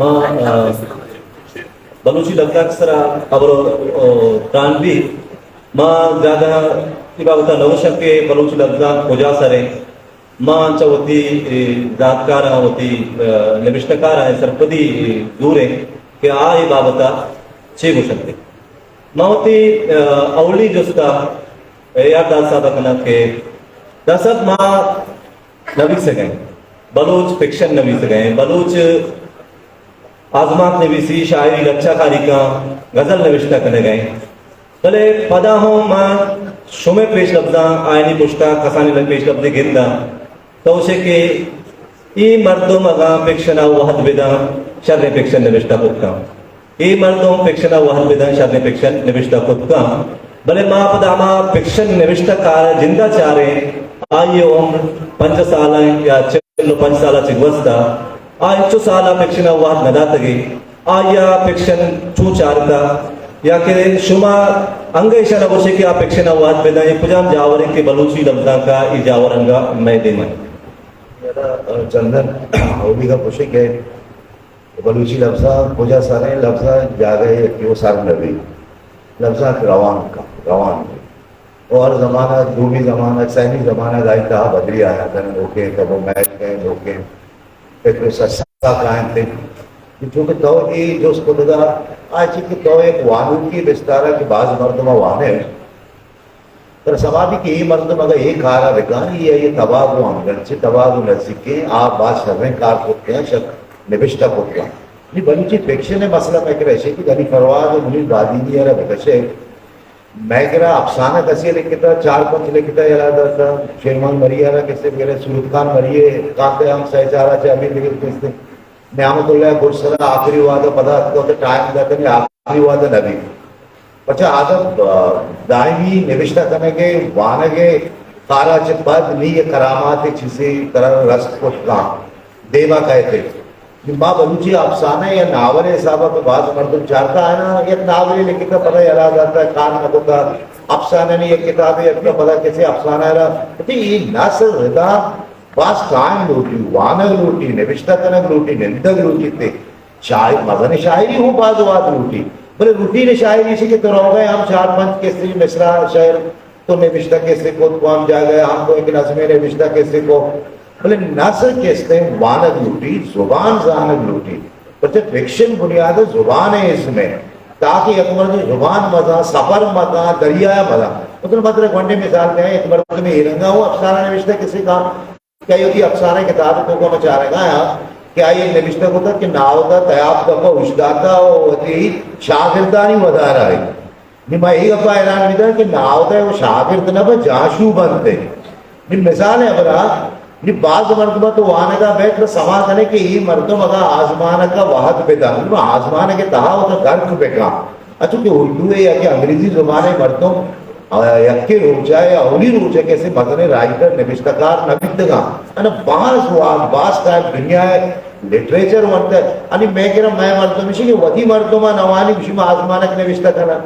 ما، آ، بلوچی لبزانک سرا ہبر و، آ، تران بی، ما زیادہ اے بابت ءَ نہ گوشاں کہ بلوچی لبزانک کجا سر ایں۔ ما چہ وتی، اے، زانتکاراں، وتی، آ، نبشتہ کاراں سرپدی، اے، زور ایں کہ آ اے بابت ءَ چے گوشنت۔ ما وتی، آ، اولی جست ءَ اے آر داد صاحب ءَ کناں کہ داد صاحب، ما نویسگ ءَ ایں، بلوچ فکشن نویسگ ءَ ایں، بلوچ آزمانک نویسی، شاعری، لچہ کاری کاں، غزل نوشتہ کنگ ءَ ایں۔ بلے پدا ہوں ما شمئے پیش لبزاں، آیانی پشتا کسانی پیش لبزے گنداں، تو گوشے کہ اے مردم اگاں فکشن ءَ وہد بداں، شریں فکشن نوشتہ کت کاں۔ اے مردم فکشن ءَ وہد بداں، شریں فکشن نوشتہ کت کاں۔ بلے ما پدا ہما فکشن نوشتہ کار ءِ جند ءَ چاریں، آئی ءِ عمر پنجاہ سال ءَ یا چل ءُ پنچ سال ءَ چہ گوست ءَ، آ انچو سال ءَ فکشن ءَ وہد نہ داتگ ئے، آئی ءَ فکشن چوں چارتہ، یا کہ شما انگہ ایشاں نہ گوشے کہ آ فکشن ءَ وہد بداں، اے کجام جاورے کہ بلوچی لبزانک ءَ اے جاور انگہ مئے دیم ءَ؟ چندن، اولی گپ گوشے کہ بلوچی لبزانک کجا سر ایں؟ لبزانک جاگہے یکے ءَ سر نہ بی، لبزانک روان کن، روان بی۔ او ہر زمانگ، دومی زمانگ، سیمی زمانگ آئی تہا بدلی آیاں کنت، نوکیں تب و مہک ایں، نوکیں فکر و سسا کاینت۔ چونکہ تو اے جست کتگا، آ چی کہ تو یک وانوکی بستارا کہ باز مردم وانگ، پر سما بی کہ اے مردم اگہ اے کارا بکن، اے، اے تباہ گوں ہمگرنچ، تباہ گوں نزیکیں، آ باز شریں کار کرتگاں، شر نبشتہ کرتگاں۔ نی بلوچی فکشن ءِ مسئلہ مئے کرا ایشی کہ غنی پرواز و منیر بادینی ءَ را بکشے، مئے کرا افسانہ کسے لکھتا، چار پنچ لکھتا، یلا داتا، شیرمان مری ءَ را کسے بگرے، سورت خان مری ءَ، کانتے ہم سہ چارا چہ ہمے دگہ کسے، نعمت اللہ گڈسرا آخری وعدہ پدا اتکو تو ٹائم داتنی آخری وعدہ نہ بیت۔ پرچا آدم، آ، دائمی نبشتہ کنگ ءَ، وانگ ءَ، کارا چہ پد نی یک کرامات چیزے ترا رست کت کاں، دیما کئیت۔ ما بلوچی افسانہ یا ناول ءِ حساب ءَ تو باز مردم چارتا ہے نا، یک ناولے لکھتا پدا یلا داتا، کار نہ کتا، افسانہ نی یک کتابے اتکا پدا کسے افسانہ را، اے نثر ردا باز ٹائم لوٹی، وانگ لوٹی، نبشتہ کنگ لوٹی، نندگ لوٹی تے۔ شاعر، مزن شاعری ہوں باز واد لوٹی۔ بلے روٹین شاعری چی کہ تو روگئے ہم چار پنچ کسے مصرع شعر تو نبشتہ کسے کت، کوام جاگہ ہم تو ایک نظمے نبشتہ کسے کو۔ بلے نثر کسے وانگ لوٹی، زبان زانگ لوٹی۔ پرچہ فکشن بنیاد زبان ءِ ازم ءَ۔ تاکہ یک مرد زبان مزاں، سفر مزاں، دریا مزاں۔ مثلاً، مثلاً گونڈیں مثال دیں، یک مردمے اے رنگا ہوں افسانہ نبشتہ کسے کا کہ آئی وتی افسانہ کتاب ءِ توکا ما چارگا آں کہ آئی نبشتہ کتگ کہ ناہدا تیاب کپا اوشتاتا و وتی شاگردانی ودارا اے۔ نی ما اے گپا حیران بیتاں کہ ناہدا و شاگرد نہ بہ جاشو بنت۔ نی مثال ءِ ہبرا، نی باز مردم تو وانگا بیت بس سما کنے کہ اے مردم اگاں آزمانکا وہد بدنت، نی آزمانک ءِ تہا وتا غرق بکن۔ انچو کہ اردو ءِ یا کہ انگریزی زبان ءِ مردم، آ، یکے روچا یا اولی روچا کسے مزنیں رائٹر، نبشتہ کار نہ بیتگاں۔ انا باز وان، باز ٹائم دنیا ءِ لٹریچر ونتہ۔ انی مئے کرا مئے مردم ایشی کہ وتی مردم ءَ نوانی گوشی ما آزمانک نبشتہ کناں۔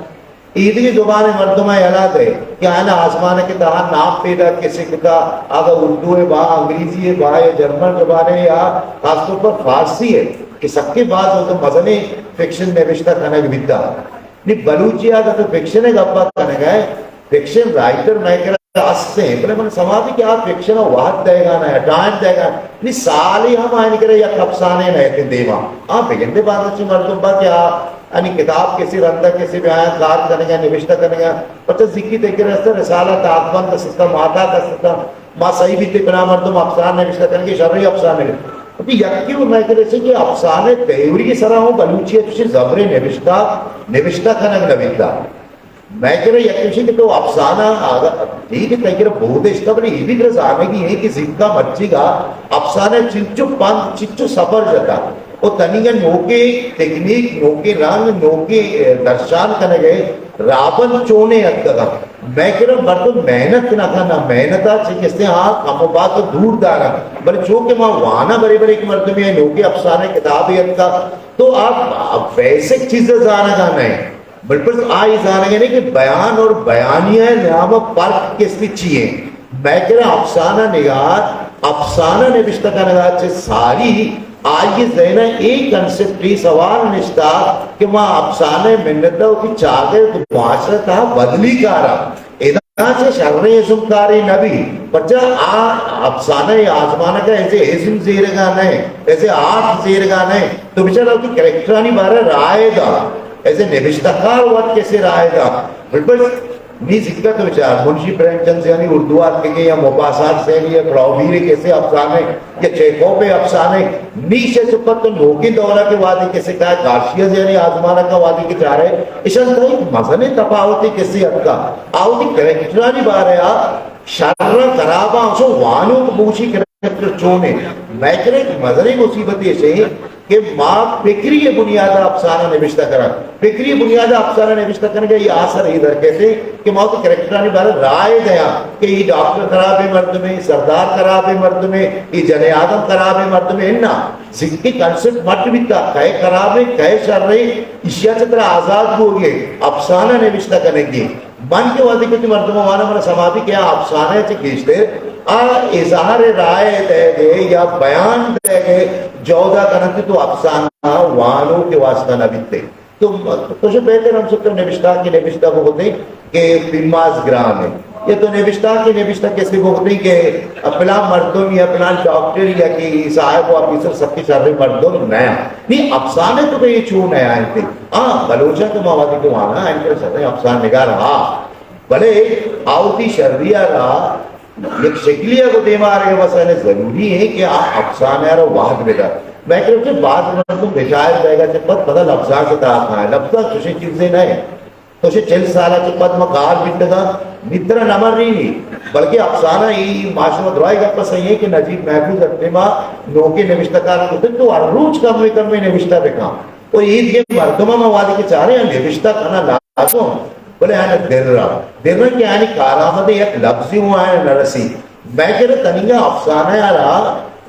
ایدگہ زبان ءِ مردم ءَ یلا دے کہ آنا آزمانک ءِ تہا نام پیدا کسے کتا، اگہ اردو ءِ با، انگریزی ءِ با یا جرمن زبان ءِ یا خاص طور پر فارسی ءِ کہ سکیں باز مزنیں فکشن نبشتہ کنگ بیتا۔ نی بلوچی ءَ اگاں تو فکشن ءِ گپ ءَ کنگ ءَ ئے، فکشن رائٹر مئے کرا است ایں، بلے من سما بی کہ آ فکشن ءَ وھد دئیگ ءَ نہ ایں، ٹائم دئیگ ءَ نہ ایں۔ نی سالے ہم آیانی کرا یک افسانے نہ اتیں دیما۔ آ بگندے باندا چی مردم با کہ آ انی کتاب کسے رندا کسے بیا کار کنگ ءَ، نبشتہ کنگ ءَ۔ پرچہ زیکی تئی کرا است رسالہ تاکبند است، ماہتاک است، ما سہی بیت کہ پنا مردم افسانہ نبشتہ کنگ ءَ، شریں افسانہ نبشتہ۔ ابھی یکے و مئے کرا چہ کہ افسانہ تھیوری سرا ہوں بلوچی ءَ چوشیں زبریں نبشتہ، نبشتہ کنگ نہ بیتا۔ مئے کرا یک چوشیں کہ تو افسانہ آگا، ٹھیک ہے، تئی کرا بود اشتا، بلے اے بھی ترا زانگی ایں کہ زیکا مرچیگا افسانہ چنچو پند، چنچو سفر جتا۔ و تنیگا نوکیں تکنیک، نوکیں رنگ، نوکیں، اے، درشان کنگ ءِ رابند چونیں اتکگاں۔ مئے کرا مردم محنت نہ کناں، محنت ءَ چہ کسے ہاں کم و باز دور داراں۔ بلے چو کہ ما واناں برے برے کہ مردمے نوکیں افسانہ کتابے اتکا، تو آ، آ بیسک چیز زانگا نہ ایں۔ بلے بس آئی زانگ ءَ نہ ایں کہ بیان اور بیانیہ ءِ نیام ءَ فرق کسے چی ایں۔ مئے کرا افسانہ نگار، افسانہ نبشتہ کنگ ءَ چہ ساری آئی ذہن ءَ اے کنسپٹ، اے سوال نشتہ کہ ما افسانہ ءِ منت ءَ وتی چاگرد معاشرہ ءِ تہا بدلی کاراں۔ ادا چہ شریں ازمکارے نہ بی، پرچا آ افسانہ ءِ آزمانک ءَ ایز اے ازم زیرگا نہ، ایز اے آرٹ زیرگا نہ، تو بچار وتی کریکٹرانی بارہ ءَ رائے دا، ایز اے نبشتہ کار وت کسے رائے دا۔ بلکل نی زیکا تو بچار، منشی پریم چند سیانی اردو ءَ آتکگیں یا موپاسار سیلی یا پڑاؤبیر ءِ کسے افسانے یا چیکوپ ءِ افسانے، نی ایشی ءَ چہ پد تو نوکیں دور ءَ کہ وہدے کسے کائے، گارشیا سیانی آزمانک ءَ وہدے کہ چارے، ایشاں تہا یک مزنیں تپاوتے کسے اتکا۔ آ وتی کریکٹرانی بارہ ءَ شر ءُ خراب ءَ چو وانوک بوشی کریکٹر چون انت۔ مئے کرا یک مزنیں مصیبتے ایش انت کہ ما فکری بنیاد ءَ افسانہ نبشتہ کناں۔ فکری بنیاد ءَ افسانہ نبشتہ کنگ ءَ اے آسر اے در کیت کہ ما وتی کریکٹرانی بارہ ءَ رائے دیاں کہ اے ڈاکٹر خرابیں مردمے، سردار خرابیں مردمے، اے جنِ آدم خرابیں مردمے۔ اناں، زیکیں کنسپٹ مٹ بیتا، کئے خرابیں، کئے شریں، ایشی ءَ چہ ترا آزاد بوگے، افسانہ نبشتہ کنگے۔ من کہ وہدے کہ وتی مردماں واناں، من ءَ سما بی کہ آ افسانہ ءَ چہ گیشتر آ اظہار رائے دئیگ ءَ یا بیان دئیگ ءَ جہد ءَ کننت، تو افسانہ وانوک ءِ واسطہ نہ بیت۔ تو، تو چہ بہتر ہم سکر نبشتہ کہ نبشتہ بکتیں کہ پیماز گران ہے، یا تو نبشتہ کہ نبشتہ کسے بکتیں کہ پلان مردم یا پلان ڈاکٹر یا کہ صاحب و آفیسر سکیں شریں مردم نہ۔ نی افسانے تو کہ اے چو نہ انت۔ ہاں، بلوچاں کہ ما وہدے کہ واناں، آئی کرا شریں افسانہ نگار ہا، بلے آ وتی شری ءَ را یک شکلی ءَ گوں دیما آرگ ءَ بس آنے ضروری ہے کہ آ افسانہ ءَ را وہد بدات۔ مئے کرا چہ باز مردم ریٹائر بئیگ ءَ چہ پد پدا لبزانک ءِ تہا کائیں۔ لبزانک چوشیں چیزے نہ انت۔ تو چہ چل سال ءَ چہ پد ما گار بیتگاں، نی ترا نہ مرینی، بلکہ افسانہ ای ما شما درائیں گپ ءَ سہی ایں کہ نجیب محفوظ ءِ ٹیم ءَ نوکیں نبشتہ کاراں گوشتگ تو ہر روچ کمے کمے نبشتہ بکن۔ و اے دگہ مردماں ما وہدے کہ چاریں آ نبشتہ کناں لازم، بلے آیاں دل را، دل را کہ آیانی کارآمد یک لبزے اوں آیاں نہ رسی۔ مئے کرا تنیگا افسانہ ءَ را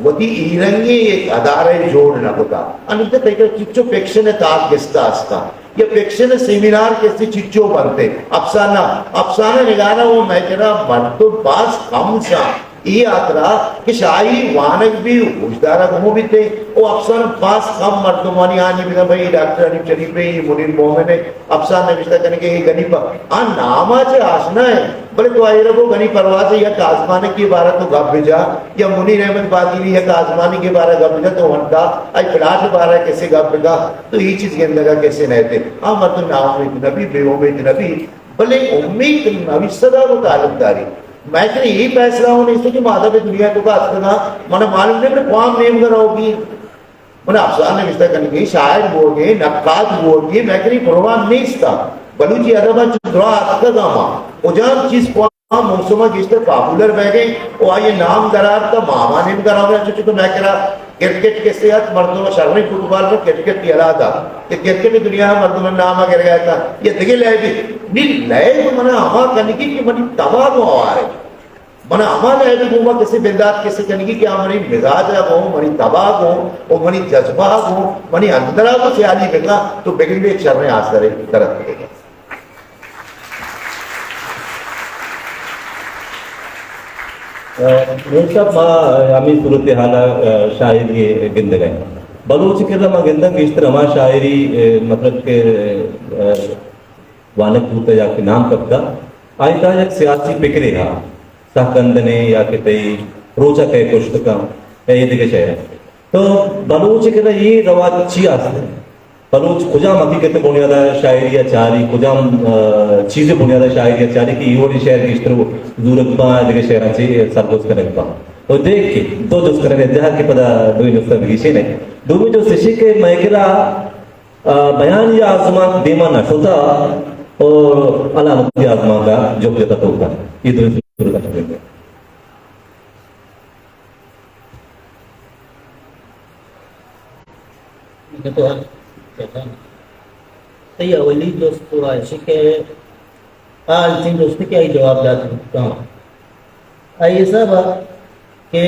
وتی اے رنگیں یک ادارہ جوڑ نہ کتا۔ انچو تئی کرا چچو فکشن ءِ تاک گستا استا، یا فکشن ءِ سیمینار کسے چچو بنتے۔ افسانہ، افسانہ نگارا و مئے کرا مردم باز کم سا۔ اے ہاترا کہ شاعری وانگ بی، ہوشدارگ ہمو بیتے، و افسانہ باز کم مردمانی آنی بزاں بھئی، اے ڈاکٹر حنیف شریف ہے، اے منیر مومن ہے، افسانہ نبشتہ کنگے اے گنی پر، آ نام ءَ چہ آشنا ہے، بلے تو آئی را گو گنی پرواز ءِ یک آزمانکے بارہ تو گپ بجا، یا منیر احمد بادینی یک آزمانکے بارہ گپ بجا، تو ونتا آئی پلاٹ بارہ کسے گپ بجا، تو اے چیز گندگا کسے نہ تے۔ آ مردم ناامید نبی، بے امید نبی، بلے امید نویسگ ءَ گوں تعلق داری۔ مئے کرا اے فیصلہ ہوں نیست کہ ما ادب دنیا تو کا اتکگاں، منا معلوم نہیں کہ کوام نیمگا رہوگی۔ من افسانہ نوشتہ کنگی، شاعر بوگی، نقاد بوگی، مئے کرا پروگرام نیست۔ بلوچی ادب ءَ چہ درا اتکگاں ما۔ کجام چیز کوام موسم ءَ گیشتر پاپولر بئیگے و آئی نام درار تا ماما نیمگا رہوگا، چونکہ مئے کرا کرکٹ کسے ات، مردم شریں فٹبال پر کرکٹ یلا دا کہ کرکٹ دنیا ءَ مردم نام گرگا تا۔ یا دگہ لیبے، نی لیب منا ہما کنگی کہ منی تباہ گوں ہوار ہے۔ منا ہما لیب گوما کسے بندات کسے کنگی کہ آ منی مزاج ءَ گوں، منی تباہ گوں، و منی جذبہ گوں، منی اندرا گوں سیالی بکا تو بگندے یک شریں آسرے درت بکا۔ نور صاحب، ما ہمے صورتحال ءَ شاعری گندگ ءَ ایں۔ بلوچ کرا ما گنداں گیشتر ہما شاعری، مطلب کہ، وانگ بوتہ یا کہ نام کپتہ، آئی تہا یک سیاسی پکرے ہا، سہ کندنے یا کہ تئی روچ ءَ کئے کشت کن، یا اے دگہ شے۔ تو بلوچ کرا اے رواج چی است؟ بلوچ کجام حقیقت ءِ بنیاد ءَ شاعری ءَ چاری، کجام، آ، چیز ءِ بنیاد ءَ شاعری ءَ چاری کہ اے وڑیں شعر گیشتر زورگ باں، دگہ شعراں چہ سرگوز کنگ باں؟ تو دیکھ کہ دو جست کنگ ءَ جہا کہ پدا دوئیں جست ءَ بگیشین ئے۔ دومی جست ایشی کہ مئے کرا، آ، بیانی آزمانک دیما نہ شتا اور علامتی آزمانک ءَ جک جتا توکا۔ اے دوئیں صورت ءَ۔ تو تئی اولی جست تو ایشی کہ آ انچیں جستے کہ آئی جواب دات بوتاں۔ آئی حساب ءَ کہ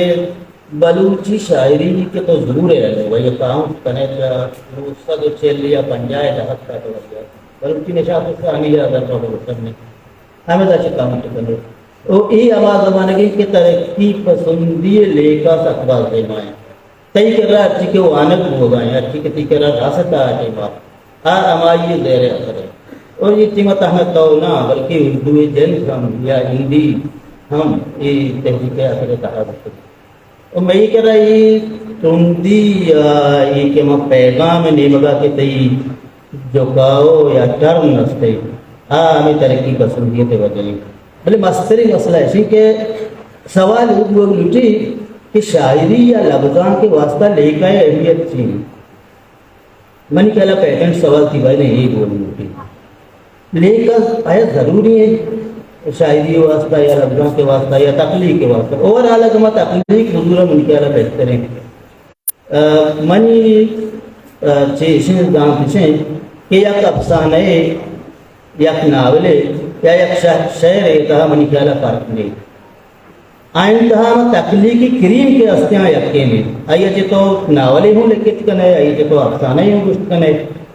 بلوچی شاعری کہ تو زور ئے، وہی اکاؤنٹ کنے چہ نو سد و چل یا پنجاہ ءِ دہک ءَ تو وجہ بلوچی نشاط ءَ ہمے اگر تو بلوچن نے ہمے دا چہ کاؤنٹ کنے۔ او اے ہما زمانگے کہ ترقی پسندی لیکہ سک باز دیما ایں۔ تئی کرا ہرچی کہ وانگ بوگا یا ہرچی کہ تئی کرا راستا آ ٹیما، آ ہمائی زیر اثر ہے۔ اور یہ ٹیما تہنا تو نہ، بلکہ اردو جنس ہم یا ہندی ہم یہ تحریک اثر تہا بکن۔ اور مئی کرا یہ ترندی یا یہ کہ ما پیغام نیمگا کہ تئی جھکاؤ یا ٹرن استے، آ ہمیں ترقی پسندیت وجہ ہے۔ بلے مستری مسئلہ ایسی کہ سوال وہ لٹی کہ شاعری یا لبزان کے واسطہ لیکہ اہمیت چی؟ منی خیال ءَ پیٹنٹ سوال تھی بھائی نے یہ بولنی تھی۔ لیکہ آیا ضروری ہے شاعری واسطہ یا لبزان کے واسطہ یا تخلیق کے واسطہ؟ اوور آل اگر ما تخلیق حضور منی خیال ءَ بہتر ہے۔ آ، منی، آ، چیشیں دانت چیں کہ یک افسانہ ہے، یک ناول ہے یا یک شہ-، شعر ہے، تہا منی خیال ءَ فرق نہیں۔ آئین تہا ہم تخلیقی کریم کے ہستیاں یقین ہے۔ آئی چہ تو ناولے ہوں لکھت کنے، آئی چہ تو افسانہ ہوں گشت کنے،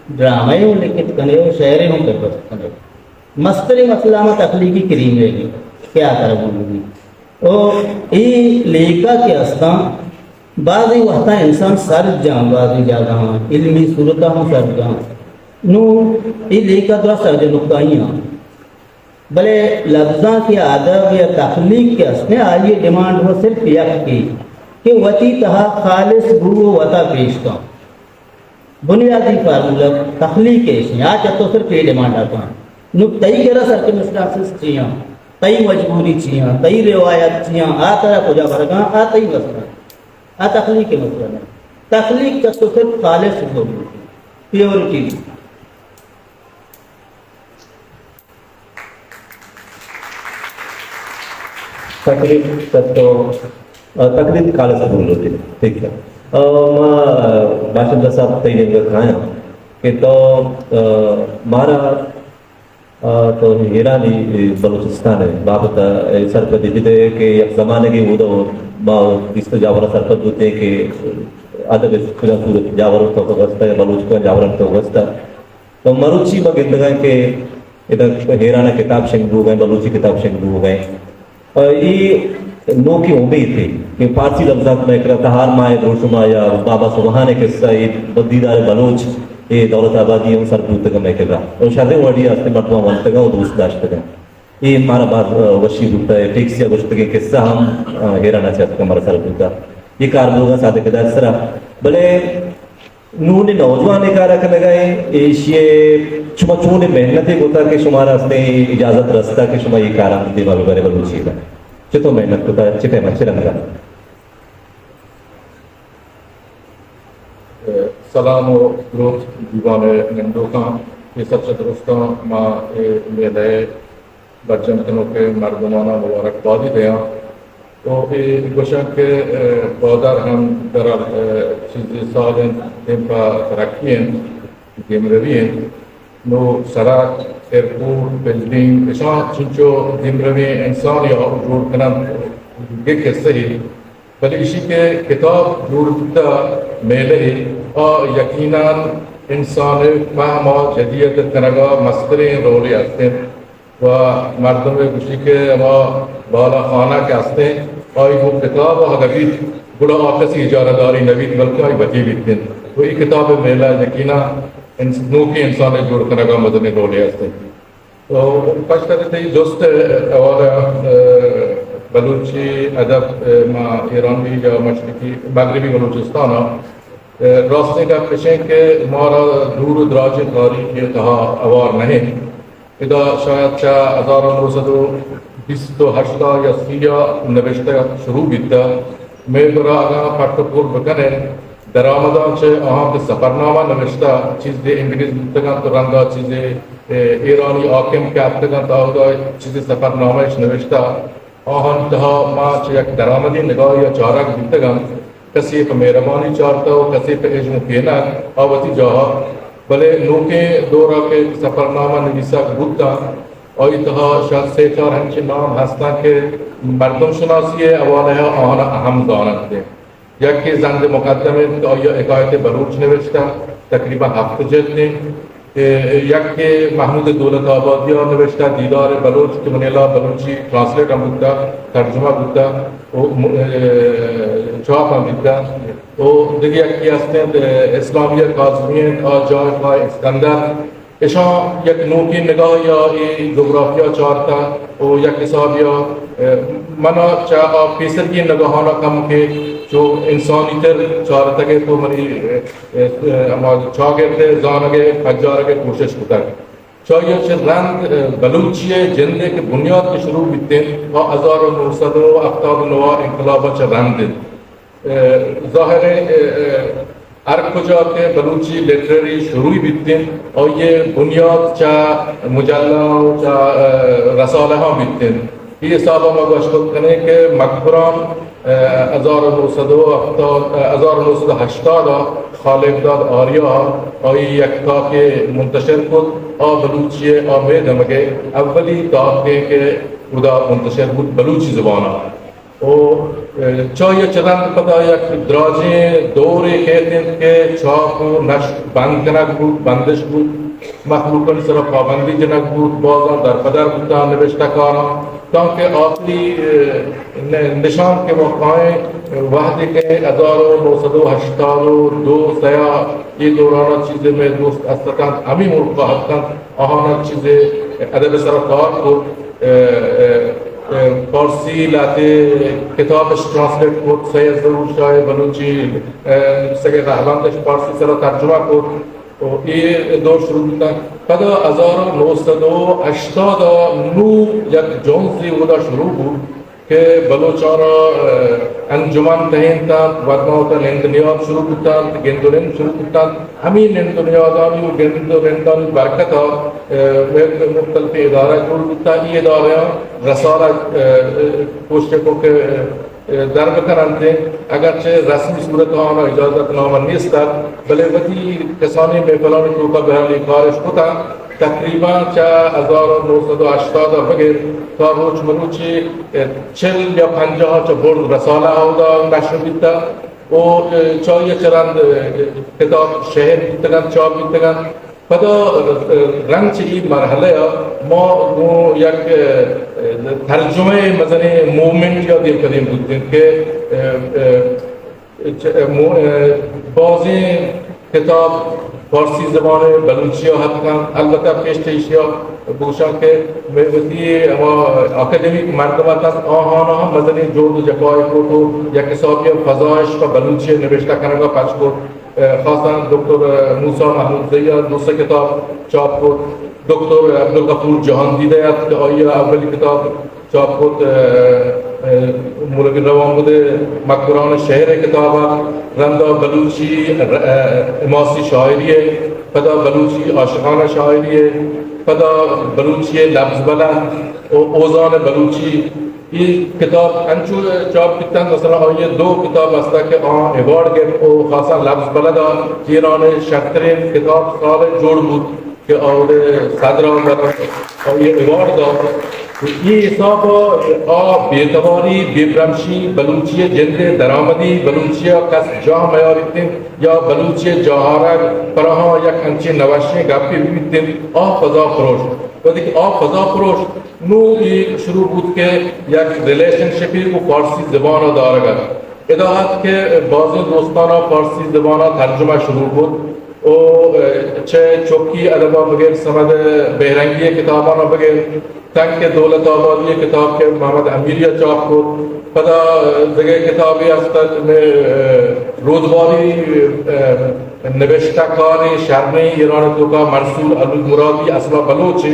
ڈرامہ ہوں لکھت کنے، اور شعرے ہوں درست کنے۔ مستری مسئلہ ہم تخلیقی کریم ہے، کیا کرب ہوگی؟ او ای لیکہ کے ہستاں، بعضی وقتا انسان سر جان، بعضی جاگہ علمی صورتہ ہم سر جان۔ نو ای لیکہ درا سر جنکائی ہاں۔ بلے لبزاں کہ ادب یا تخلیق کہ است نے، آئی ڈیمانڈ وہ صرف یک کی کہ وتی تہا خالص بو و وتا پیش کن۔ بنیادی فارمولا تخلیق ایش ہیں، آ چہ تو صرف یہ ڈیمانڈ آتا۔ نو تئی کرا سرکمسٹانسز چیاں، تئی مجبوری چیاں، تئی روایت چیاں، آ ترا کجا برگاں، آ تئی مسئلہ۔ آ تخلیق مسئلہ نہیں۔ تخلیق چہ تو صرف خالص بو، پیورٹی۔ تقلید تو، آ، تقلید خالص بولو تھی، ٹھیک ہے۔ آ، ما، آ، باشندہ صاحب تئی نیمگا کھایاں کہ تو، آ، مارا، آ، تو ایرانی بلوچستان ہے بابت سرپدی بدے کہ یک زمانے کی وہ تو ما بیست جاورا سرپد ہوتے ہیں کہ ادب کجا صورت جاور تو گستا یا بلوچ کو جاورن تو گستا۔ تو مروچی ما گندگا کہ ادا ایران کتاب شنگ بوگ ء، بلوچی کتاب شنگ بوگ ء۔ ء اے نوکیں امید تھی کہ فارسی لبزانک مئے کرا تہار ماہ دروشم ء یا بابا سبحان ء قصہ اے دیدار بلوچ اے دولت آبادی ہم سر بوتگ مئے کرا۔ اور شریں وڑی است مردم ونتگ و دوست داشتگ۔ اے مارا باز، ء، وشی بوتا ہے۔ ٹیکسی ء گوشتگیں قصہ ہم، ء، ایران ء چہ اتکگ مارا سر بوتا۔ اے کار بوگا صادق ہدایت سرا۔ بلے نوں نوجوان اے کار ء کنگ ء انت، ایشی ء شما چون محنت ء کتا کہ شمارا استیں اجازت رستا کہ شما اے کار ء دیما بہ برے بلوچی ء؟ چتو محنت کتا، چہ ٹائم ء چہ رنگ ء؟ سلام و دروت دیوان ء نندوکاں، اے سرچ درستاں ما اے میلہ ء برجم کنوکیں مردماناں مبارکبادی دیاں۔ و اے گوشاں کہ، ء، گوادر ہم در، ء، چیزے سال انت، دیم پہ ترقی انت، دیمروی انت۔ نو سڑک، ایئرپورٹ، بلڈنگ، اشاں چنچو دیمرویں انسان یا جوڑ کنن، یہ قصہ ہی۔ بلے ایشی کہ کتاب جوڑ بوتہ میلہ، آ یقیناً انسان فہم ء جدیت کنگ ء مستریں رولے است انت و مردم ء گوشی کہ ہما بالا خانہ کہ است انت، آئی گوں کتاب ء اگہ بیت، گڑا آ کسی اجارہ داری نہ بیت، بلکہ آئی وتی بیت انت۔ و اے کتاب ء میلہ یقیناً انس-، نوکیں انسان ء جوڑ کنگ ء مزنیں رولے است انت۔ تو پشت ء تئی جست ء حوالہ ء، بلوچی ادب ء ما ایرانی یا مشرقی مغربی بلوچستان ء، ء راستیں گپ اش انت کہ مارا دور و دراجیں تاریخے ء تہا ہوار نہ انت۔ ادا شاید چہ ہزار و نو سد و بیست و ہشت ء یا سی ء نبشتہ شروع بیتہ۔ مئے گورا اگاں پٹ و پول بکنئے، درآمداں چہ آہاں کہ سفرنامہ نوشتہ، چیزے انگریز بوتگ انت، رندا چیزے، اے، ایرانی حاکم کہ اتکگ انت، آودا چیزے سفرنامہ اش نوشتہ۔ آہانی تہا ما چہ یک درآمدی نگاہی ء چارگ بیتگ انت، کسے پہ مہربانی چارتہ و کسے پہ اژم و کینگ آ وتی جاہا۔ بلے نوکیں دورا کہ سفرنامہ نویسگ بوتاں، آئی تہا شاید سے چار ہنچیں نام ہستاں کہ مردم شناسی ء حوالہ ء آہاں اہم زاننت۔ یکے زند مقدم انت کہ آئی ء حکایت بلوچ نوشتہ، تقریباً ہفت جلد انت۔ کہ یکے محمود دولت آبادی ءَ نوشتہ دیدار بلوچ، کہ منی ہیالا بلوچی ٹرانسلیٹ ہم بوتہ، ترجمہ بوتہ، و م-، اے، چاپ ہم بیتہ۔ و دگہ یکے ہست انت، اے، اسلامیہ کاظمی انت، آ جاہ پہ اسکندر۔ اشاں یک نوکیں نگاہے ءَ اے جغرافیہ چارتہ و یک حسابے ءَ، اے، من ءَ چہ آ پیسرگیں نگاہاں کم کہ چو انسانی تر چارتگ ات و منی، اے، اے، ہما چاگرد ءِ زانگ ءِ پجارگ ءِ کوشش کتگ۔ چہ آئی ءَ چہ رند، اے، بلوچی ءِ جند ءِ کہ بنیاد کہ شروع بیت انت، آ ہزار و نو سد و ہفتاد و نو ءَ انقلاب ءَ چہ رند انت۔ اے، ظاہر انت، اے، اے، ہر کجا کہ بلوچی لٹریری شروع بیت انت، آئی ءِ بنیاد چہ مجلہ و چہ، اے، رسالہاں بیت انت۔ اے حساب ءَ ما گوشت کنیں کہ مکران، اے، ہزار و نو سد و ہفتاد، اے، ہزار و نو سد و ہشتاد ءَ خالق داد آریا ءَ آئی یک تاکے منتشر کت، آ بلوچی ءِ آ مئے دمگ ءِ اولی تاکے کہ ادا منتشر بوت بلوچی زبان ءَ۔ و، اے، چہ آئی ءَ چہ رند پدا یک دراجیں دورے کیت انت کہ چاپ و نشر بند کنگ بوت، بندش بوت، مخلوقانی سرا پابندی جنگ بوت، بازاں درپدر بوتاں نبشتہ کاراں، تانکہ آخری، اے، ن-، نشان کہ ما کائیں وہدے کہ ہزار و نو سد و ہشتاد و دو سیا اے دوران ءَ چیزے مئے دوست است اتنت، ہمے ملک ءَ اتنت، آہاں چیزے ادب ءِ سرا کار کت، اے، اے، اے، فارسی لہتے کتابش ٹرانسلیٹ کت، سید ظہور شاہ ءِ بلوچی، اے، نبیسگ ءِ رہبندش فارسی سرا ترجمہ کت و اے دور شروع بوتگ۔ پدا ہزار و نو سد و ہشتاد ءَ نوں یک جنزے اودا شروع بوت کہ بلوچاں را، اے، انجمن ٹہینتنت، ودماوتا نند نیاد شروع کتنت، گند و نند شروع کتنت۔ ہمے نند و نیادانی و گند و نندانی برکت ءَ، اے، مختلف ادارہ جوڑ بوتاں۔ اے ادارہ رسالہ، اے، کوشش کو کہ، اے، در بکننت، اگرچہ رسمی صورت ءَ آناں اجازت نامہ نیست ات، بلے وتی کسانیں محفلانی توکا بہرحال اے کارش کتنت۔ تقریباً چہ ہزار و نو سد و ہشتاد ءَ بگر تا روچ مروچی، اے، چل یا پنجاہ چہ برز رسالہ اودا نشر بیتہ و، اے، چہ آئی ءَ چہ رند، اے، کتاب شہر بیتگ انت، چاپ بیتگ انت۔ پدا، اے، رند چہ اے مرحلہ ءَ ما گوں یک، اے، ترجمہ ءِ مزنیں موومنٹ یا دیم پہ دیم بوتیں کہ، اے، اے، چ-، مو-، اے، بازیں کتاب فارسی زبان ءَ بلوچی ءَ اتکاں، البتہ پیش چہ ایشی ءَ بگوشاں کہ مئے وتی ہما اکیڈمک مردم اتنت، آہاں ہم مزنیں جہد و جفائے کت و یک حسابے ءَ فضائش پہ بلوچی ءِ نبشتہ کنگ ءَ پچ کت۔ اے، خاصاً دکتر موسی محمودزئی ءَ دو سے کتاب چاپ کت، دکتر عبدالغفور جہاندیدہ ات کہ آئی ءَ اولی کتاب چاپ کت، اے، اے، مولوی روانبد ءِ مکران شہر ءِ کتاب ات، رندا بلوچی، اے، حماسی شاعری ءِ، پدا بلوچی عاشقانہ شاعری ءِ، پدا بلوچی لبز بلد و اوزان بلوچی۔ اے کتاب انچو چاپ بیتنت، مثلاً آئی ءِ دو کتاب است کہ آ ایوارڈ گپت و خاصاً لبز بلد ءَ ایران ءِ شرتریں کتاب سال جوڑ بوت۔ کہ آوڑے صدر ءَ آئی ءَ ایوارڈ دات۔ اے حساب ءَ آ بے تواری، بے برمشی، بلوچی ءِ جند ءِ درآمدی، بلوچی ءَ کس جاہ میاریت انت یا بلوچی ءِ جاہ آرگ پر آہاں یک انچیں نوشیں گپے بہ بیت انت، آ فضا پروشت۔ وھدے کہ آ فضا پروشت، نوں اے شروع بوت کہ یک ریلیشن شپے گوں فارسی زبان ءَ دارگ ات۔ ادا ات کہ بازیں دوستاناں فارسی زبان ءَ ترجمہ شروع کت۔ و، اے، چہ چکی ادب ءَ بگر، صمد بہرنگی ءِ کتاباں بگر، تنک دولت آبادی ءِ کتاب کہ محمد امیری ءَ چاپ کت، پدا دگہ کتابے است ات، اے، رودباری، اے، نبشتہ کارے شریں ایران ءِ توکا منصور الود مرادی، اصلا بلوچے،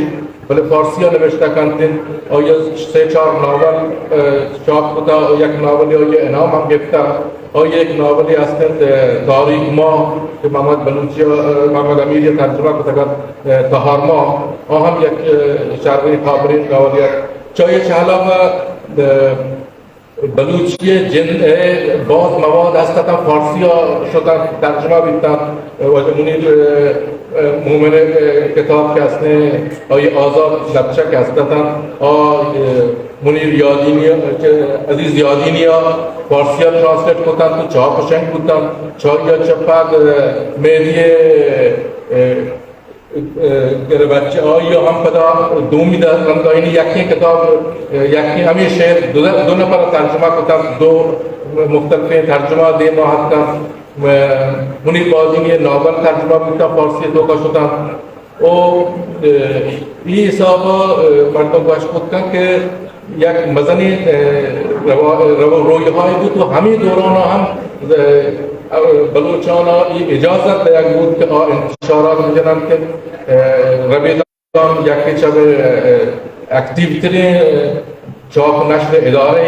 بلے فارسی ءَ نبشتہ کنت انت۔ آئی ءَ سے چار ناول، اے، چاپ کتہ و یک ناولے آئی ءَ انعام ہم گپتہ۔ آئی ءِ یک ناولے است انت، اے، تاریک ماہ، کہ محمد بلوچی ءَ، اے، محمد امیری ءَ ترجمہ کتگ ات، اے، تہار ماہ، آ ہم یک، اے، شریں خابریں ناولے ات۔ چہ آئی ءَ چہ علاوہ، اے، بلوچی ءِ جند ءِ باز مواد ہست اتاں، فارسی ءَ شتاں، ترجمہ بیتاں۔ واجہ منیر، اے، اے، مومن ءِ، اے، کتاب کہ ہستیں، آئی آزاد درچہ کہ ہست اتاں، آ، اے، منیر یادینی ءَ، عزیز یادینی ءَ فارسی ءَ ٹرانسلیٹ کتاں تو چاپ و شنگ بوتاں۔ چہ آئی ءَ چہ پد، اے، مہدی ءِ، اے، بچہ آئی ءَ ہم پدا دومی در-، رندا یعنی یکیں کتاب، یکیں ہمے شعر دو، دو نفر ترجمہ کتگ، دو مختلفیں ترجمہ دیما اتکاں۔ منیر بازینی ءِ ناول ترجمہ بوتاں، فارسی ءِ توکا شتاں۔ او، اے، اے حساب ءَ، اے، مردم گوش کت کنت کہ یک مزنیں، اے، روا-، رو-، رویہے بوت و ہمے دوران ءَ ہم، اے، بلوچان ءَ اے اجازت دیگ بوت کہ آ انتشارات بجننت، اے، ربیدگ یکے چہ، اے، اکٹیو تریں، اے، چاپ و نشر ادارہ،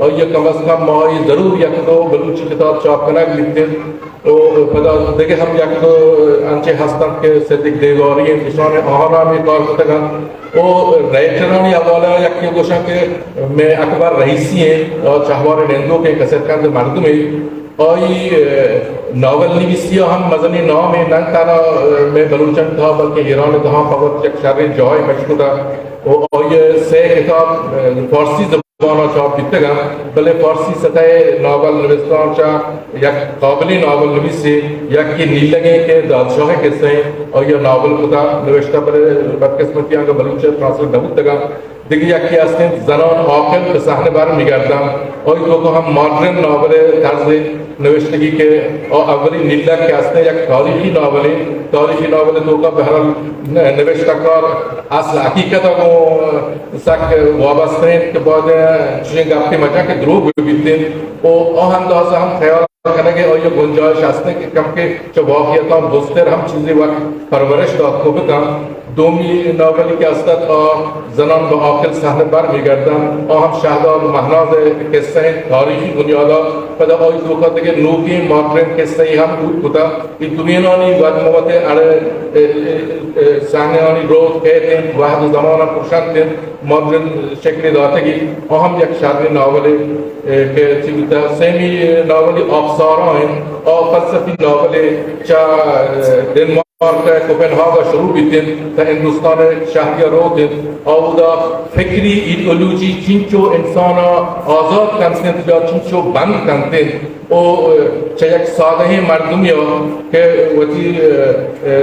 آئی ءَ کم از کم ماہی ضرور یک دو بلوچی کتاب چاپ کنگ بیت انت۔ و پدا دگہ ہم یک دو انچیں ہست انت کہ صدیق دیگاری انت، ایشان آہان ہم اے کار کتگ انت۔ و رائٹرانی حوالہ ءَ یکے گوشاں کہ مئے اکبر رئیسی انت، آ چہوار نندوکیں کسرکند مردمے۔ آئی، اے، ناول نویسی ءَ ہم مزنیں نامے، نہ تہنا، اے، مئے بلوچانی تہا بلکہ ایران ءِ تہا پہ وت یک شریں جاہے پچ کتگ و آئی ءِ سئے کتاب، اے، فارسی زبان ءَ چاپ بیتگ انت، بلے فارسی سطح ءِ ناول نبشتہاں چہ یک قابلیں ناول نویسے یکے نیلگیں کہ دادشاہ ءِ کسہ انت، آئی ءَ ناول کتگ نوشتہ، بلے بدقسمتی ءَ انگہ بلوچی ءَ ٹرانسلیٹ نہ بوتگ انت۔ دگہ یکے ہست انت زنان عاقل کہ صحن بر می‌گردند، آئی توکا ہم ماڈرن ناول ءِ طرز نوشتگی کہ آ اولی نیلگ کہ ہست انت یک تاریخی ناولے، تاریخی ناول ءِ توکا بہرحال ن-، نوشتہ کار اصل حقیقت ءَ گوں سک وابستہ انت کہ باید چشیں گپے مجاں کہ دروگ بہ بیت انت و آ اندازہ ہم خیال کنگ ءِ آئی ءَ گنجائش ہست انت کہ کمکے چہ واقعیتاں بزتر ہم چیزے وت پرورش دات کت بہ کنت۔ دومی ناولے کہ ہست ات، آ زنان با عاقل صحن بر می‌گردند، آ ہم شہداد و مہناز ءِ کسہ انت، تاریخی بنیاد ءَ۔ پدا آئی توکا دگہ نوکیں ماڈرن کسہ یے ہم بوت کتگ۔ اے دوئینانی وت مہ وت ءَ اڑ، اے، اے، اے، صحنہانی روت کیت انت، وہد و زمان ءَ پرشنت انت، ماڈرن شکلے داتگی۔ آ ہم یک شریں ناولے، اے، کہ چی بوتگ۔ سیمی ناولے آبسارا انت، آ فلسفی ناولے چہ، اے، ڈنمارک مارک ءِ کوپن ہاگ ءَ شروع بیت انت، تاں ہندوستان ءِ شہری ءَ روت انت، آ اودا فکری ایڈیالوجی چنچو انسان ءَ آزاد کنت انت یا چنچو بند کنت انت، او چہ یک سادہیں مردمے ءَ کہ وتی، اے، اے،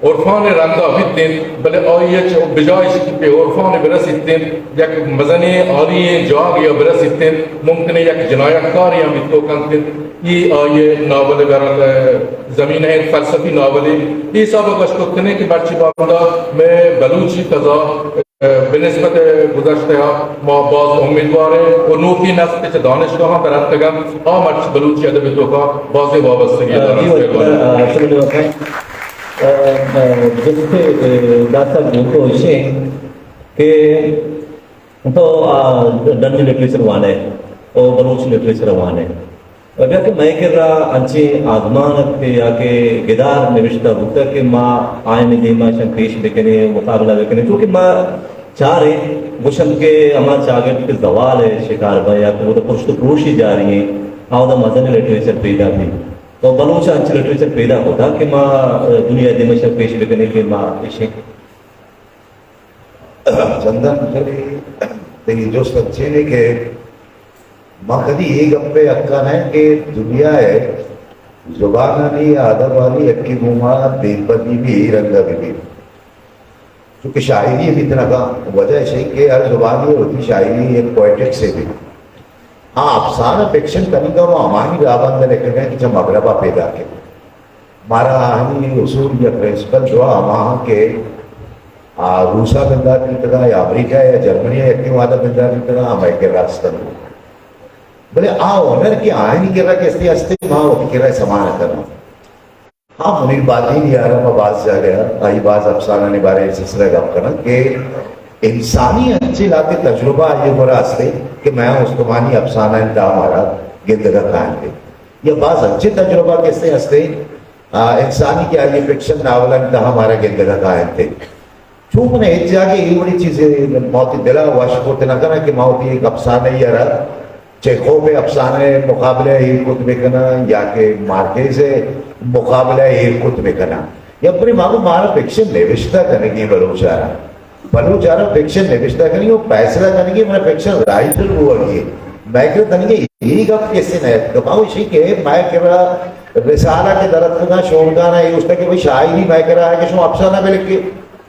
عرفان ءِ رندا بیت انت، بلے آئی ءَ چہ بجائے اشی کہ عرفان ءَ برسیت انت، یک مزنیں عالی ئیں جاگے ءَ برسیت انت، ممکن انت یک جنایتکارے ہم بیت کنت انت۔ اے آئی ءِ ناول ءِ بہرحال زمینہ ءِ فلسفی ناولے۔ اے حساب ءَ گوشت کت کنیں کہ مرچی باندا مئے بلوچی فضا، اے، بہ نسبت گزشتہ ءَ ما باز امیدوار ایں و نوکیں نسل کہ چہ دانشگاہاں در اتکگ انت، آ مرچی بلوچی ادب ءِ توکا بازیں وابستگی ءَ دارنت۔ جی، مہربانی۔ آ، شکریہ وفا۔ آ، آ، جستے، آ، داسا گوکو اشیں کہ تو، آ، ڈنی لٹریچر وانے او بلوچی لٹریچر وانے۔ و بیا کہ مئے کرا انچیں آزمانک یا کہ گدار نوشتہ بوتگ کہ ما آیانی دیما اشاں پیش بکنیں، مقابلہ بکنیں، چونکہ ما چاریں گوشنت کہ ہما چاگرد کہ زوال ءِ شکار بنت یا کہ اودا پرشت و پروشی جاری انت، آ اودا مزنیں لٹریچر پیدا بیت۔ تو بلوچ ءَ انچیں لٹریچر پیدا کتگ کہ ما دنیا ءِ دیما اشاں پیش بکنیں کہ ما اشیں۔ چندن، تئی جست انچیں کہ ما کدی اے گپ ءِ حق ءَ نہ ایں کہ دنیا ءِ زبانانی یا ادبانی یکے گوما دیمپدی بھی اے رنگ ءَ بہ بیت۔ چونکہ شاعری ءِ بھی تنکا وجہ ایش انت کہ ہر زبانے ءِ وتی شاعری ایک پوئٹکس ءَ بیت۔ ہاں، افسانہ فکشن کنگ ءَ ما ہماہانی راہبند ءَ لکھگ ءَ ایں کہ چہ مغرب ءَ پیداک انت۔ مارا آہانی اصول یا پرنسپل دو ہما انت کہ آ روس ءَ بندات بیتگ یا امریکہ یا جرمنی ءَ یکیں وہد ءَ بندات بیتگ، ہمائی کرا است انت۔ بلے آ ہنر کہ آہانی کرا کہ استے استے، ما وتی کرا سما نہ کناں۔ ہاں، منیر بازینی ءَ را ما باز جاگہ ءَ آئی باز افسانہانی بارہ ءَ سلسلہ ءَ گپ کناں کہ انسانی انچیں لہتے تجربہ آئی ءِ گورا استے کہ مئے استمانی افسانہانی تہا مارا گندگ ءَ کاینت۔ یا باز انچیں تجربہ کسے استے، آ، انسانی کہ آئی ءِ فکشن ناولانی تہا مارا گندگ ءَ کاینت۔ چو من ہچ جاگہ اے وڑیں چیزے ما وتی دل ءَ وش کرت نہ کناں کہ ما وتی یک افسانہ ءَ را چیخوف ءِ افسانہ ءِ مقابلہ ءَ ایر کت بہ کناں یا کہ مارکیز ءِ مقابلہ ءَ ایر کت بہ کناں۔ یا پرے ما گوں مارا فکشن نبشتہ کنگی بلوچ ءَ را، بلوچ ءَ را فکشن نبشتہ کنگی و فیصلہ کنگی، منا فکشن رائٹر بوگی۔ مئے کرا تنگی اے گپ کسے نہ اتک۔ ما گوشی کہ مئے کرا رسالہ کہ در اتکگاں شونکاراں اے گوشتگ کہ بھئی شاعری مئے کرا ہے کہ شما افسانہ بہ لکھے۔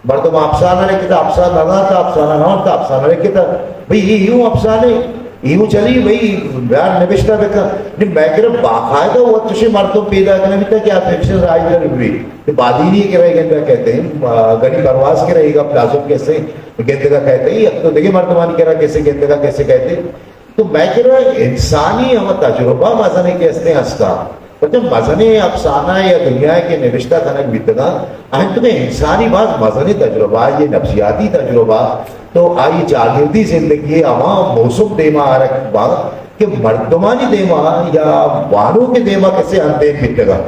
مردم افسانہ لکھتا، افسانہ نہ داتا، افسانہ نہ ونتا، افسانہ لکھتا۔ بھئی، اے ہوں افسانے، اے ہوں چلی، بھئی، بیار نبشتہ بکن۔ نی مئے کرا باقاعدہ وت چشیں مردم پیدا کنگ بیتا کہ آ فکشن رائٹر بی۔ کہ بادینی کرا گندگا کئیت، آ، غنی پرواز کرا اے گپ لازم کئیت، گندگا کئیت، یک دو دگہ مردمانی کرا کسے گندگا کسے کئیت۔ تو مئے کرا انسانی ہما تجربہ مزنیں کہ استیں ہستا۔ پرچہ مزنیں افسانہ یا دنیا کہ نبشتہ کنگ بیتگاں، آہانی توکا انسانی باز مزنیں تجربہ، آئی نفسیاتی تجربہ، تو آئی چاگردی زندگی ہما موسم دیما آرگ با کہ مردمانی دیما یا وانوک دیما کسے اندیم بیتگاں۔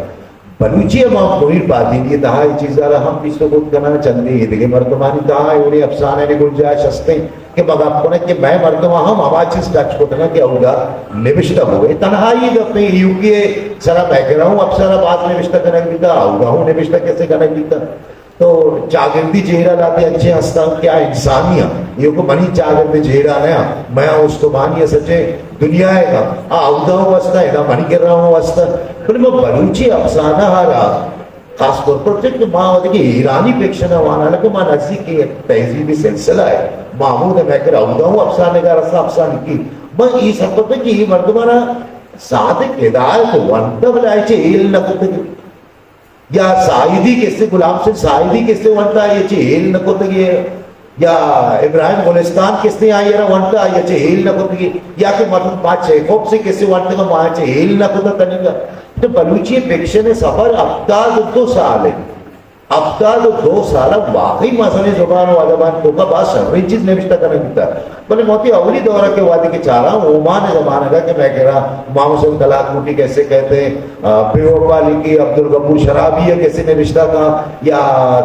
بلوچی ء ما منیر بادینی ء تہا اے چیز ء را ہم پیسر کت کناں، چندے ایدگہ مردمانی تہا اے وڑیں افسانہ ء گنجائش ہستیں کہ ما گپ کنیں کہ مئے مردماں ہم ہما چیز ٹچ کتگ کہ اودا نبشتہ بوئے۔ تنہائی گپے، یو کے ء سرا مئے کرا ہوں افسانہ باز نبشتہ کنگ بیتا، اودا ہوں نبشتہ کسے کنگ بیتا۔ تو چاگردی جیڑہ لہتے انچیں ہستاں کہ آ انسانی آں، ایوک منی چاگرد جیڑہ نہ آں، مئے استمانی ء سجیں دنیا ء آ اودا ہوں ہستاں، ادا منی کرا ہوں ہستاں۔ بلے ما بلوچی افسانہ ء را خاص طور پر چونکہ ما وھدے کہ ایرانی فکشن ء وانان کہ ما نزیک یک تہذیبی سلسلہ ء، ما ہمود ء مئے کرا اودا ہوں افسانہ گار ہستاں، افسانکی۔ ما اے سرپد کہ اے مردمانا صادق ہدایت ونتہ بلے آئی چہ ہیل نہ کتگ۔ یا ساہیدی کسے، غلام حسین ساہیدی کسے ونتا، آئی چہ ہیل نہ کتگی، یا ابراہیم گلستان کسے آئی را ونتا، آئی چہ ہیل نہ کتگی، یا کہ مطلب ما چیخوف سے کسے ونتا، ما چہ ہیل نہ کتا تنیگا۔ تو بلوچی فکشن سفر ہفتاد و دو سال ہے۔ ہفتاد و دو سال واقعی مزنیں زبان و ادبان توکا باز شریں چیز نوشتہ کنگ بیتا۔ بلے ما وتی اولی دورہ کہ وہدے کہ چاراں، اومان ء زمانگ ء کہ مئے کرا امام حسین کلاکوٹی کسے کئیت، آ، بے وفا لکھی، عبدالغفور شرابی ء کسے نبشتہ کاں، یا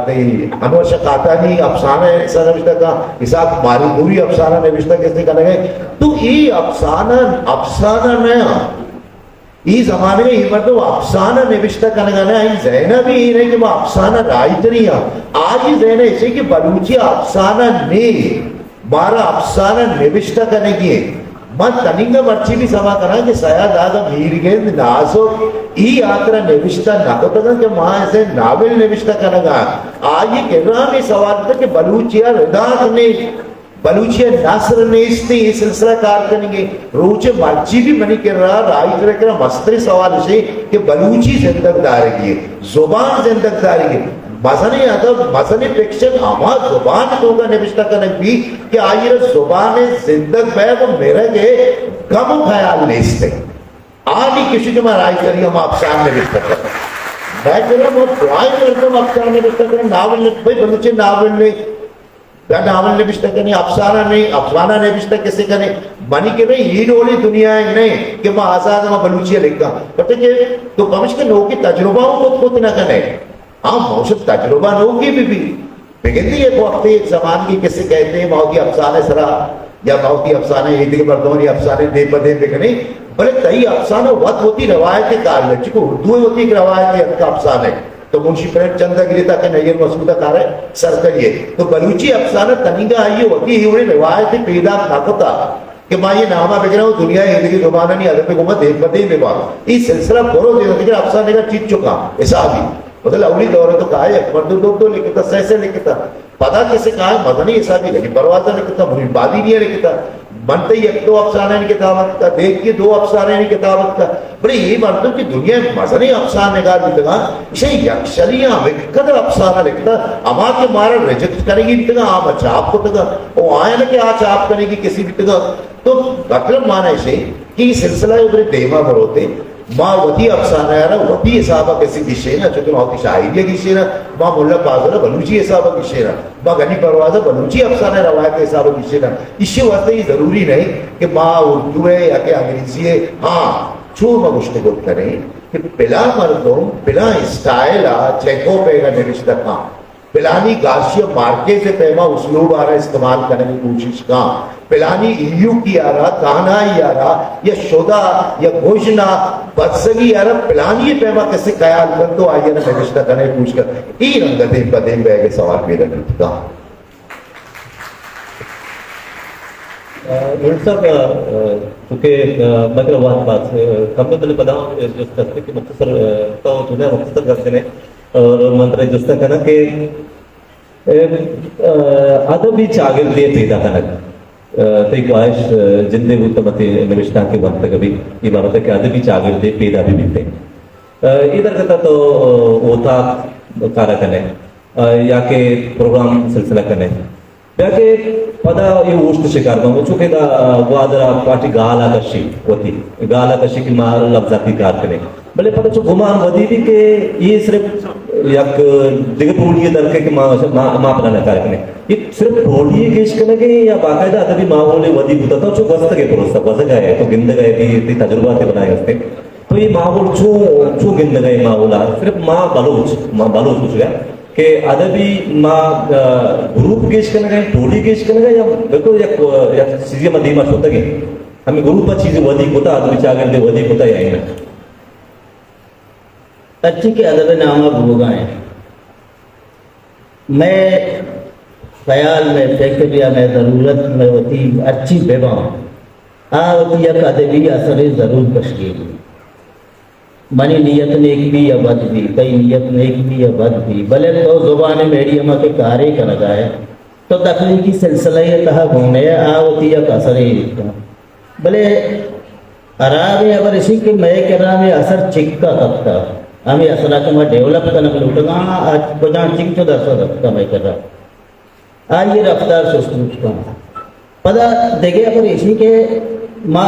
تئی انور شاہ قحطانی افسانہ ء کسے نبشتہ کاں، اسحاق ماریپوری افسانہ نبشتہ کسے کنگ ء۔ تو اے افسانہ، افسانہ نہ آں۔ اے زمانگ ء اے مردم افسانہ نبشتہ کنگ ء نہ، آئی ذہن ء بھی اے نہ کہ ما افسانہ رائٹری آں۔ آئی ذہن ء ایشی کہ بلوچی افسانہ نے، مارا افسانہ نبشتہ کنگی انت۔ من تننگہ مرچی بھی سما کناں کہ سیاد آدم، میرگند، نازک اے آترا نبشتہ نہ کتگ انت کہ ما ایسے ناول نبشتہ کنگ ء آں۔ آئی کرا ہمے سوال اتگ کہ بلوچی ء ردانک نے۔ بلوچی ء نثر نیستی، اے سلسلہ کار کنگی۔ روچ مرچی بھی منی کرا، رائٹر کرا مستریں سوال اشے کہ بلوچی زندگ دارگی، زبان زندگ دارگی۔ مزنیں ادب، مزنیں فکشن ہما زبان توکا نبشتہ کنگ بی کہ آئی را زبان زندگ بیگ و مرگ ء غم و خیال نیستی۔ آنی کشی کہ ما رائٹری ہم افسانہ نبشتہ کناں۔ مئے کرا ما دراہیں مردم افسانہ نبشتہ کناں، ناول نب-، بھئی بلوچی ناول نے، یا ناول نبشتہ کنے، افسانہ نے، افسانہ نبشتہ کسے کنے، منی کہ بھئی اے ڈولی دنیا ء نئے کہ ما آزاد ما بلوچی ء لکھاں۔ پتہ کہ تو پمش کہ نوکی تجربہ ہوں کت کت نہ کنے۔ ہاں، موشد تجربہ نوکی بھی بھی۔ بگندی یک وقتی یک زمانگی کسے کئیت، ما وتی افسانہ سرا یا ما وتی افسانہ ایدگہ مردمانی افسانہ دیم پہ دیم بکنیں، بلے تئی افسانہ وت وتی روایت کار لچکو اردو ء وتی یک روایت اتکا افسانہ۔ تو منشی پریم چند ء گریتا کہ نیر مسعود ء کار ء سرکری ء۔ تو بلوچی افسانہ تنیگا آئی ء وتی اے وڑیں روایت پیداک نہ کتا کہ ما اے نام ء بگراں و دنیا ء ایدگہ زبانانی ادب ء گوما دیم پہ دیم بباں۔ اے سلسلہ برو دیم دگر افسانہ نگار چیت چکا حسابی۔ مطلب اولی دور ء تو کائے یک مردم دو دو لکھتا، سہ سہ لکھتا۔ پدا کسے کائے مزنی حسابی غنی پروازہ لکھتا، منیر بادینی ء لکھتا۔ من تئی یک دو افسانہ نی کتاب اتکا، دیکی دو افسانہ نی کتاب اتکا۔ بلے اے مردم کہ دنیا ء مزنیں افسانہ نگار بوتگاں، ایشاں یک شری ء ہمکدر افسانہ لکھتہ، ہما کہ مارا ریجیکٹ کنگی بیتگاں، آ ما چاپ کتگاں، او آیاں کہ آ چاپ کنگی کسی بیتگاں۔ تو مطلب مانا ایشیں کہ اے سلسلہ ء برے دیما بروتے، ما وتی افسانہ ء را وتی حساب ء کسی گشیناں، چونکہ ما وتی شاعری ء گشیناں، ما ملا فاضل ء بلوچی حساب ء گشیناں، ما غنی پرواز ء بلوچی افسانہ ء روایت ء حساب ء گشیناں۔ ایشی واسطہ اے ضروری نہیں کہ ما اردو ء یا کہ انگریزی ء، ہاں، چو ما گوشت کت کنیں کہ پلاں مردم پلاں اسٹائل ء چیکوپ ء نوشتہ کاں، پلانی گاشی ء مارکیز ء پیما اسلوب ء را استعمال کنگ ء کوشش کاں، پلانی ایوکی ء را، تہنائی ء را، یا شدا یا گژن ء بزگی ء را پلانی ء پیما کسے خیال کنت تو آئی ء را نوشتہ کنگ ء کوشش کنت۔ اے رنگ ء دیم پہ دیم بیگ ء سوال پیدا بیت کاں۔ آ، منیر صاحب، آ، چونکہ، آ، مگر وقت باز، آ، کم ہے، بلے پدا ہم جست کرتے کہ مختصر، آ، تو جو ہے مختصر گپ جنے اور من ترا جست کرنا کہ اے، آ، ادبی چاگردے پیدا کنگ۔ آ، تئی خواہش، آ، جندے بوت متے نبشتانکے ونتگ بی، اے بابت کہ ادبی چاگردے پیدا بہ بیتیں۔ آ، اے درگت ءَ تو، آ، اوتاک کارا کنے، آ، یا کہ پروگرام سلسلہ کنے۔ بیا کہ پدا اے اوشت شکار باں، چونکہ دا گوادر ءَ پارٹی گال ءَ کشی وتی، گال ءَ کشی کہ ما لبزانکی کار کنیں۔ بلے پدا چو گمان ودی بی کہ اے صرف یک دگہ ٹولی ءِ درکے کہ ما، ما، ما پدا نہ کار کنیں۔ اے صرف ٹولی ءِ گیش کنگ ءَ یا باقاعدہ ادبی ماحولے ودی بوتا؟ تو چو گوستگ ئے پروسہ، گوزگ ءَ ئے، تو گندگ ءَ ئے، تئی، تئی تجربات ءِ بنائیں است ئے۔ تو اے ماحول چوں، چوں گندگ ءَ ئے؟ اے ماحول ءَ صرف ما بلوچ، ما بلوچ گوشگ ءَ کہ ادبی ما، آ، گروپ گیش کنگ ءَ، ٹولی گیش کنگ ءَ یا بالکل یک، یک چیزے ما دیما شتگ ایں؟ ہمے گروپ ءَ چیزے ودی کتا، ادبی چاگردے ودی کتا یا نہ؟ ہرچی کہ ادب ءِ نام ءَ بوگ ءَ ایں، مئے خیال، مئے فکر یا مئے ضرورت، مئے وتی ہرچی بہ باں، آ وتی یک ادبی اثرے ضرور کشگی۔ منی نیت نیک بی یا بد بی، تئی نیت نیک بی یا بد بی، بلے تو زبان ءِ میڈیم ءَ کہ کارے کنگ ءَ ئے، تو تخلیقی سلسلہ ءِ تہا گون ئے، آ وتی یک اثرے کن۔ بلے ہرابیں ہبر ایشی کہ مئے کرا ہمے اثر چکا کپتا، ہمے اثرا کہ ما ڈیولپ کنگ لوٹگاں، آ کجام چنچو درسا کپتا مئے کرا۔ آئی رفتار سست بوت کنت۔ پدا دگہ ہبر ایشی کہ ما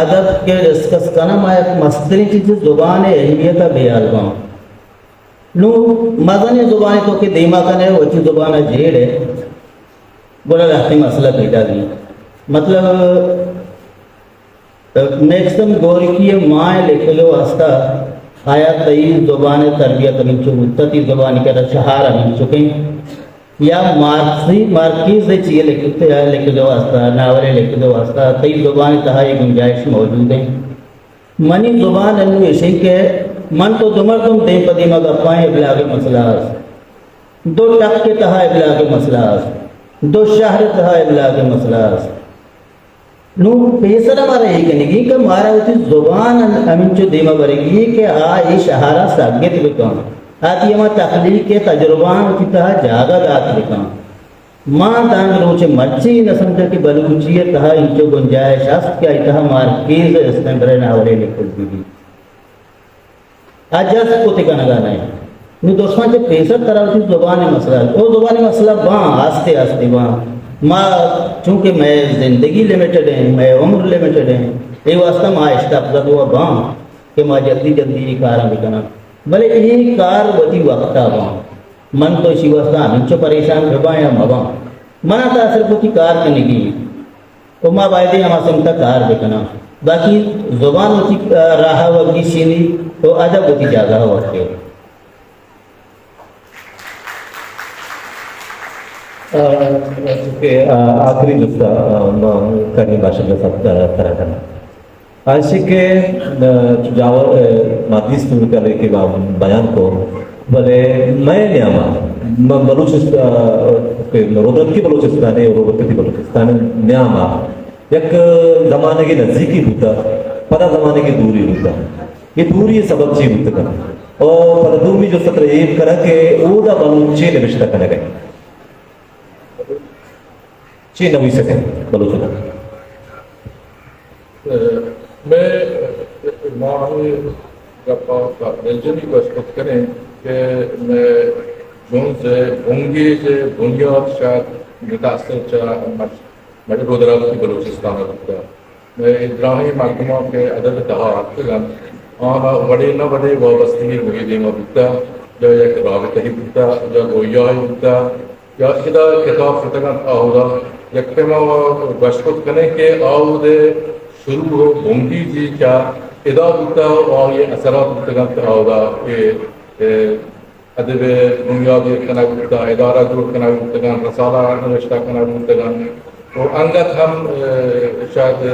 ادب کہ ڈسکس کناں، ما یک مستریں چیز زبان ءِ اہمیت ءَ بے حال باں۔ نوں مزنیں زبانے تو کہ دیما کن ئے، وتی زبان ءَ جیڑ ئے، گڑا لہتیں مسئلہ پیدا بیت۔ مطلب، میکسم گورکی ءِ ماں ءِ لکھگ ءِ واسطہ آیا تئی زبان ءِ تربیت ہمینچو بوتہ، تئی زبان ءِ کرا شہار ہمینچکیں، یا مارکسی، مارکیز ءِ چیئے لکھتے، لکھگ ءِ واسطہ، ناولے لکھگ ءِ واسطہ تئی زبان ءِ تہا اے گنجائش موجود ایں؟ منی زبان انوں ایشیں کہ من تو دو مردم دیم پہ دیما گپاں، ابلاغ ءِ مسئلہ است۔ دو ٹک ءِ تہا ابلاغ ءِ مسئلہ است۔ دو شہر ءِ تہا ابلاغ ءِ مسئلہ است۔ نوں پیسر ءَ مارا اے کنگی کہ مارا وتی زبان ہمینچو دیما برگی کہ آ اے شہر ءَ ساگت بکن، آتی ہما تخلیق ءِ تجربہاں وتی تہا جاگہ دات بکن۔ ما دانگ روچ ءَ مرچی نہ سمجھاں کہ بلوچی ءِ تہا اینچو گنجائش است کہ آئی تہا مارکیز ءِ استمبر ءِ ناولے لکھگ بہ بیت۔ آ جذب کت کنگا نہ انت۔ نوں درستاں چہ پیسر ترا وتی زبان ءِ مسئلہ، او زبان ءِ مسئلہ باں، آستے آستے باں۔ ما چونکہ مئے زندگی لمیٹڈ ایں، مئے عمر لمیٹڈ ایں، اے واسطہ ما اشتاپ زدہ باں کہ ما جلدی جلدی اے کاراں بکناں۔ بلے اے کار وتی وقتا باں۔ من تو اشی واسطہ ہمینچو پریشان بباں یا مباں۔ منا تہا صرف وتی کار کنگی۔ و ما بایدیں ہما سمت ءَ کار بکناں۔ باقی زبان وتی، آ، راہ ءَ وت گیشینی و ادب وتی جاگہ ءَ وت کیت۔ آ، کہ، آ، آخری جست ءَ، آ، ما کریم باشد ءِ سر، آ، سرا کناں۔ آ، ایشی کہ، آ، جاور، آ، مادی صورتحال ءَ کہ با-، بیان کو، بلے مئے نیاما، م-، بلوچست-، آ، کہ رودرتکی بلوچستان ءُ رودرتکی بلوچستان ءِ نیاما یک زمانگے نزیکی بوتا، پدا زمانگے دوری بوتا۔ اے دوری ءِ سبب چی بوتگ؟ او پدا دومی جست ءَ ترا اے کناں کہ اودا بلوچ چے نبشتہ کنگ ءَ انت؟ چے نویسگ ءَ انت بلوچ ءَ؟ مئے، ما ہمے گپ ءَ دلجمی گوشت کت کنیں کہ مئے جنز ءِ بنگیج ءِ بنیاد شاید متاثر چہ مش-، مئے رودراتکی بلوچستان ءَ بوتگ۔ مئے دراہیں مردماں کہ ادب ءِ تہا اتکگ انت، آہاں وڑے نہ وڑے وابستگی گوں اے دیم ءَ بوتگ، یا یک رابطہ ئے بوتگ، یا گویاہے بوتگ، یا ادا کتاب شتگ انت، آ اودا یک پیما گوشت کت کنیں کہ آ اود ءِ شروع ءُ بنگیجی چہ ادا بوتگ ءُ آئی ءِ اثرات بوتگ انت، آ اودا اے، اے ادب ءِ بنیاد ایر کنگ بوتگ، ادارہ جوڑ کنگ بوتگ انت، رسالہ نوشتہ کنگ بوتگ انت ءُ انگت ہم، اے، شاید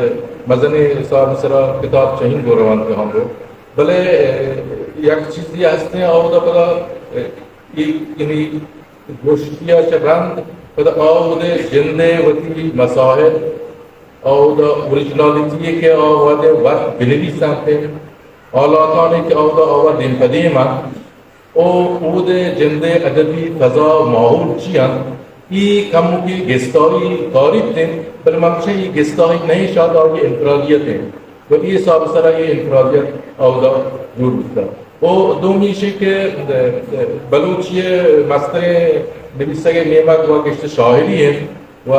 مزنیں حساب ءِ سرا کتاب چہ ہند گوں رونت ہم بوت۔ بلے، اے، یک چیزے ہستیں، آ اودا پدا، اے، اے، یعنی گوشتی ءَ چہ رند پدا آ اود ءِ جند ءِ وتی مسائل، آ اود ءِ اوریجنالٹی ءَ کہ آ وہدے وت بنویس انت، حالاتانی کہ آ اود ءَ آ وت دیم پہ دیم انت، او اود ءِ جند ءِ ادبی فضا و ماحول چی انت؟ ای کمکی گستائی کاریت انت، بلے من گوشاں ای گستائی نہ انت، شاید آئی انفرادیت انت و ای حساب سرا ای انفرادیت اودا جوڑ بوتگ۔ او دومی ایشی کہ بلوچی ءِ مستریں نبیسگ ءِ نیمگ و گشت شاعری انت و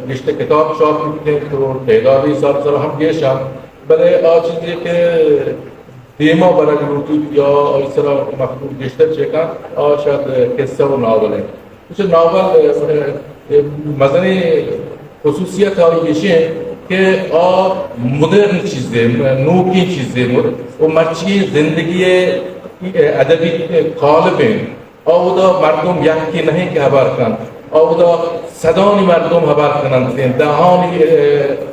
گشت کتاب چاپ بیت انت و تعداد حساب سرا ہم گیش انت، بلے آ چیزے کہ دیما برگ لوٹیت یا آئی سرا مخلوق گیشتر چے کنت، آ شاید قصہ و ناول انت۔ اچھا، ناول، اه، اه، مزنیں خصوصیت آئی ایش انت کہ آ مدرن چیزے، نوکیں چیزے و مرچی زندگی ءِ ادبی قالب انت۔ اودا مردم یکے نہ انت کہ ہبر کنت، اودا صدانی مردم ہبر کن انت، دہانی، اه،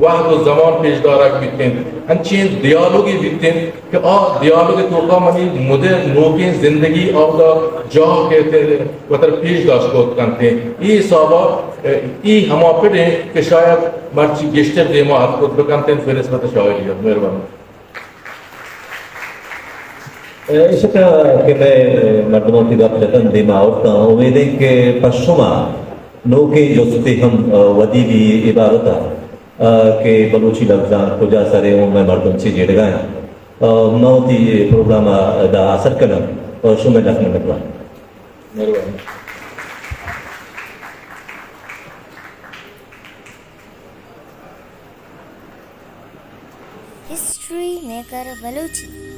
وہد و زمان پیش دارگ بیت انت، انچیں دیالوگے بیت انت کہ آ دیالوگ ءِ توکا منی مدرن نوکیں زندگی اودا جاہ کیت، وتر پیش داشت کت کنت۔ ای حسابا، اه، ای ہما پڑ انت کہ شاید مرچی گیشتر دیما اتک کت بکنت انت بہ نسبت شاعری ءَ۔ مہربانی۔ ایشکا کہ مئے مردماں وتی گپ جتن دیما آورتاں، امید انت کہ پہ شما نوکیں جستے ہم ودی بی اے بابت ءَ کہ بلوچی لبزانک کجا سر ءَ اوں مئے مردم چے جیڑگا انت۔ من وتی پروگرام ءَ دا آسر کناں، شمئے لکھ منت وار۔ مہربانی۔ History maker Balochi.